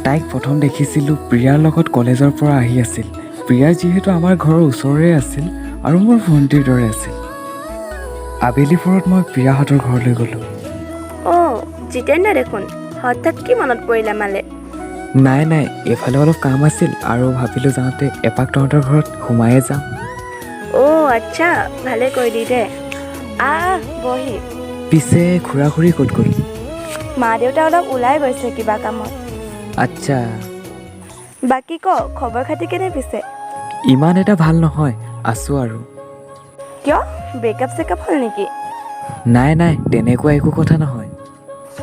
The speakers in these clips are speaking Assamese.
তাইক প্ৰথম দেখিছিলোঁ প্ৰিয়াৰ লগত কলেজৰ পৰা আহি আছিল। প্ৰিয়া যিহেতু আমাৰ ঘৰৰ ওচৰৰে আছিল আৰু মোৰ ভণ্টিৰ দৰে আছিল। আবেলি পৰত মই প্ৰিয়াহঁতৰ ঘৰলৈ গ'লোঁ। অ' জিতেন দা দেখোন, হঠাৎ কি মনত পৰিল আমালে? নাই নাই, এইফালে অলপ কাম আছিল আৰু ভাবিলোঁ যাওঁতে এপাক তহঁতৰ ঘৰত সোমায়ে যাওঁ। অ' আচ্ছা, ভালে কৰিলি দে, আহ বহি। পিছে খুৰা খুৰী ক'ত গ'ল? মা দেউতা অলপ ওলাই গৈছে কিবা কামত। আচ্ছা। বাকী ক, খবৰ খাতি কেনে পিছে? ইমান এটা ভাল নহয়, আছোঁ আৰু। কিয়, ব্ৰেকআপ চেকআপ হ'ল নেকি? নাই নাই, তেনেকুৱা একো কথা নহয়।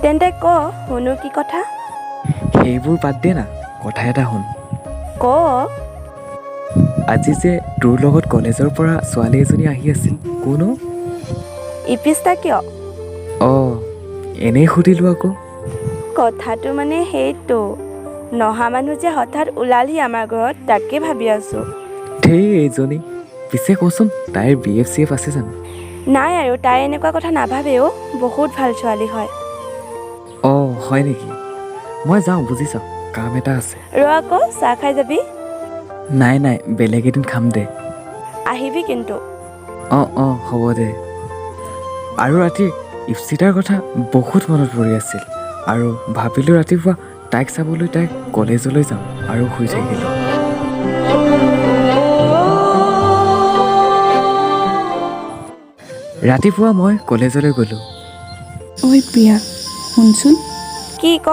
তেন্তে ক শুনো, কি কথা? সেইবোৰ বাদ দে না, কথা এটা শুন। ক। আজি যে তোৰ লগত কলেজৰ পৰা ছোৱালী এজনী আহি আছিল, কোন অ'? ইপিস্তা কিয়? অঁ, এনেই সুধিলোঁ আকৌ। কথাটো মানে সেইটো, নহা মানুহ যে হঠাৎ ওলালহি আমাৰ ঘৰত, তাকে ভাবি আছোঁ। ধেই এইজনী। পিছে কচোন, তাইৰ বি এফ চি এফ আছে জানো? নাই আৰু, তাই এনেকুৱা কথা নাভাবেও, বহুত ভাল ছোৱালী হয়। অঁ, হয় নেকি? মই যাওঁ বুজিছ, কাম এটা আছে। ৰ আকৌ, চাহ খাই যাবি। নাই নাই, বেলেগ এদিন খাম দে। আহিবি কিন্তু। অঁ অঁ, হ'ব দে। আৰু ৰাতি ইপচিতাৰ কথা বহুত মনত পৰি আছিল আৰু ভাবিলোঁ ৰাতিপুৱা তাইক চাবলৈ তাইক কলেজলৈ যাম আৰু শুই থাকিলোঁ। ৰাতিপুৱা মই কলেজলৈ গ'লোঁ। ঐ প্ৰিয়া, শুনচোন। কি, ক।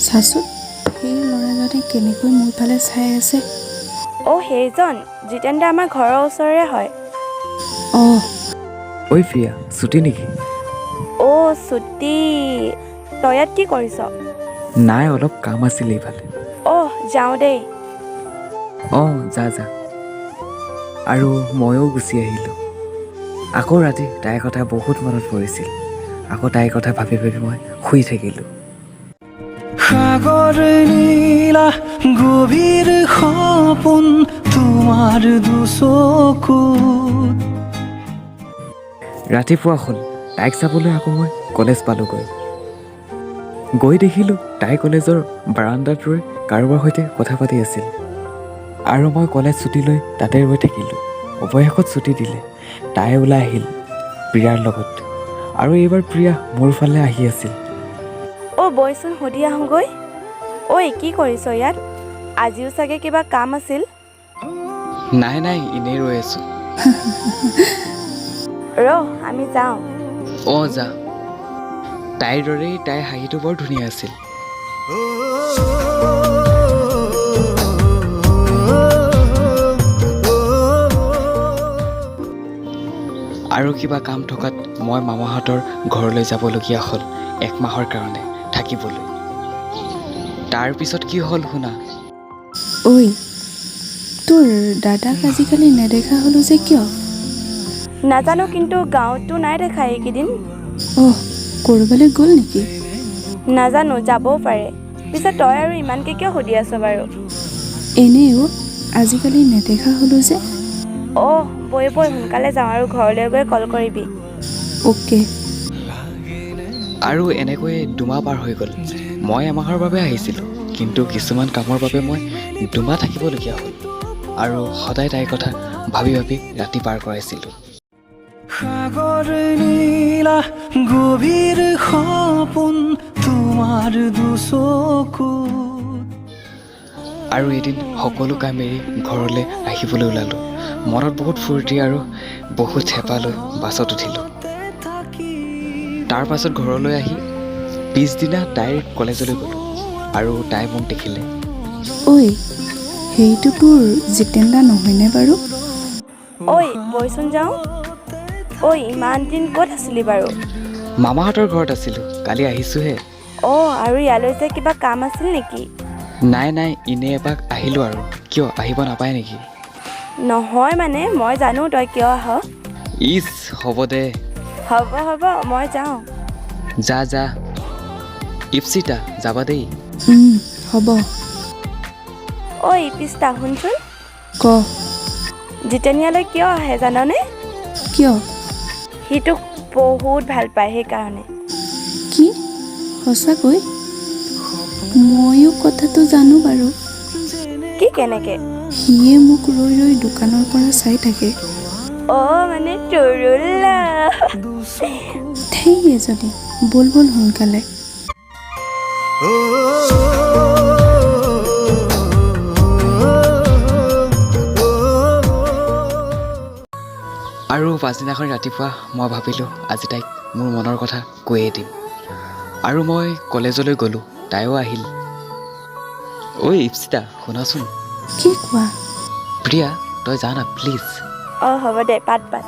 চাচোন, সেই ল'ৰাজনে কেনেকৈ মোৰ ফালে চাই আছে। অ' সেইজন জিতেন দা, আমাৰ ঘৰৰ ওচৰৰে হয়। অঁ। ঐ প্ৰিয়া, ছুটি নেকি? অ' ছুটি। তই ইয়াত কি কৰিছ? নাই, অলপ কাম আছিল এইফালে। অ' যাওঁ দেই। অঁ, যা যা। আৰু ময়ো গুচি আহিলোঁ। আকৌ ৰাতি তাইৰ কথা বহুত মনত পৰিছিল। আকৌ তাইৰ কথা ভাবি ভাবি মই শুই থাকিলোঁ। সাগৰ নীলা গভীৰ সপোন তোমাৰ দুচকুত। ৰাতিপুৱা হ'ল, তাইক চাবলৈ আকৌ মই কলেজ পালোগৈ। গৈ দেখিলোঁ তাই কলেজৰ বাৰাণ্ডাত ৰৈ কাৰোবাৰ সৈতে কথা পাতি আছিল আৰু মই কলেজ ছুটী লৈ তাতে ৰৈ থাকিলোঁ। অৱশেষত ছুটী দিলে, তাই ওলাই আহিল প্ৰিয়াৰ লগত আৰু এইবাৰ প্ৰিয়া মোৰ ফালে আহি আছিল। অ' বইচোন, সুধি আহোঁগৈ। ঐ, কি কৰিছ ইয়াত? আজিও চাগে কিবা কাম আছিল। নাই নাই, এনেই ৰৈ আছোঁ। ৰহ, আমি যাওঁ। অঁ যা। তাইৰ দৰেই তাইৰ হাঁহিটো বৰ ধুনীয়া আছিল। আৰু কিবা কাম থকাত মই মামাহঁতৰ ঘৰলৈ যাবলগীয়া হ'ল এক মাহৰ কাৰণে থাকিবলৈ। তাৰপিছত কি হ'ল শুনা। ঐ, তোৰ দাদাক আজিকালি নেদেখা হ'লো যে, কিয়? নাজানো, কিন্তু গাঁৱততো নাই দেখা এইকেইদিন। অহ, ক'ৰবালৈ গ'ল নেকি? নাজানো, যাবও পাৰে। পিছে তই আৰু ইমানকৈ কিয় সুধি আছ বাৰু? এনেইও আজিকালি নেদেখা হ'লো যে। অ' বৈ বৈ, সোনকালে যাওঁ আৰু ঘৰলৈ গৈ কল কৰিবি। অ'কে। আৰু এনেকৈয়ে 2 মাহ পাৰ হৈ গ'ল। মই এমাহৰ বাবে আহিছিলোঁ, কিন্তু কিছুমান কামৰ বাবে মই 2 মাহ থাকিবলগীয়া হ'ল আৰু সদায় তাইৰ কথা ভাবি ভাবি ৰাতি পাৰ কৰাইছিলোঁ। সাগৰ নীলা গভীৰ সপোন তোমাৰ দুচকুত। আৰু এদিন সকলো কাম এৰি ঘৰলৈ আহিবলৈ ওলালোঁ। মনত বহুত ফূৰ্তি আৰু বহুত হেঁপাহ লৈ বাছত উঠিলোঁ। তাৰ পাছত ঘৰলৈ আহি পিছদিনা তাইৰ কলেজলৈ গ'লোঁ আৰু তাই মোক দেখিলে। ঐ, সেইটো তোৰ জিতেন দা নহয়নে বাৰু? ঐ বইচোন যাওঁ। ঐ, ইমান দিন ক'ত আছিলি বাৰু? মামাহঁতৰ ঘৰত আছিলোঁ, কালি আহিছোঁহে। অ' আৰু ইয়ালৈ যে কিবা কাম আছিল নেকি? নাই নাই, এনেই এপাক আহিলোঁ আৰু। কিয়, আহিব নাপায় নেকি? নহয় মানে, মই জানো তই কিয় আহ। ইচ, হ'ব দে। হ'ব হ'ব, মই যাওঁ। যা যা। ইপচিতা, যাবা দেই। হ'ব। ঐ পিস্তা, শুনচোন। ক। জিতেন ইয়ালৈ কিয় আহে জাননে? কিয়? সি তোক বহুত ভাল পায়, সেইকাৰণে। কি, সঁচাকৈ? ময়ো কথাটো জানো বাৰু। কি, কেনেকৈ? সিয়ে মোক ৰৈ ৰৈ দোকানৰ পৰা চাই থাকে। অঁ, মানে তোৰুলা। ধেই এজনী, ব'ল ব'ল সোনকালে। অ। আৰু পাছদিনাখন ৰাতিপুৱা মই ভাবিলোঁ, আজি তাইক মোৰ মনৰ কথা কৈয়ে দিম। আৰু মই কলেজলৈ গ'লোঁ, তাইও আহিল। ঐ ইপ্সিতা, শুনাচোন। কি, কোৱা। প্ৰিয়া, তই যা না প্লিজ। অঁ, হ'ব দে, পাত পাত।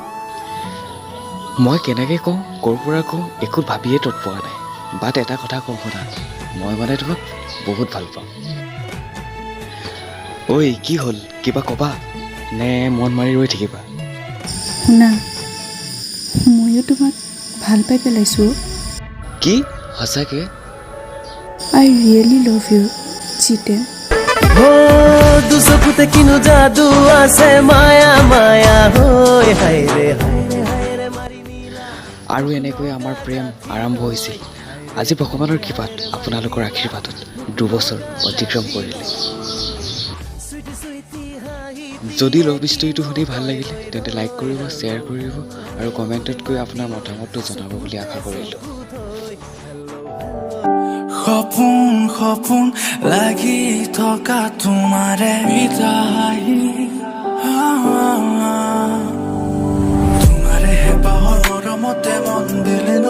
মই কেনেকৈ কওঁ, ক'ৰ পৰা কওঁ, একো ভাবিয়ে তত পোৱা নাই। বাট এটা কথা কওঁ শুনা, মই মানে তোমাক বহুত ভাল পাওঁ। ঐ, কি হ'ল? কিবা ক'বা নে মন মাৰি ৰৈ থাকিবা? শুনা, ময়ো তোমাক ভাল পাই পেলাইছোঁ অ'। কি, সঁচাকৈ? I really love you, Jiten. দুচকুতে কিনো যাদু আছে, মায়া মায়া হৈ, হায় ৰে হায় ৰে হায় ৰে মাৰি নিলা। আৰু এনেকৈ আমাৰ প্ৰেম আৰম্ভ হৈছিল। আজি ভগৱানৰ কৃপাত, আপোনালোকৰ আশীৰ্বাদত 2 বছৰ অতিক্ৰম কৰিলে। যদি লভ ষ্টৰিটো শুনি ভাল লাগিলে, তেন্তে লাইক কৰিব, শ্বেয়াৰ কৰিব আৰু কমেণ্টত গৈ আপোনাৰ মতামতটো জনাব বুলি আশা কৰিলোঁ। সপোন সপোন লাগি থকা তোমাৰে মিঠা হাঁহি, তোমাৰে হেঁপাহৰ মৰমতে মন বিলীন।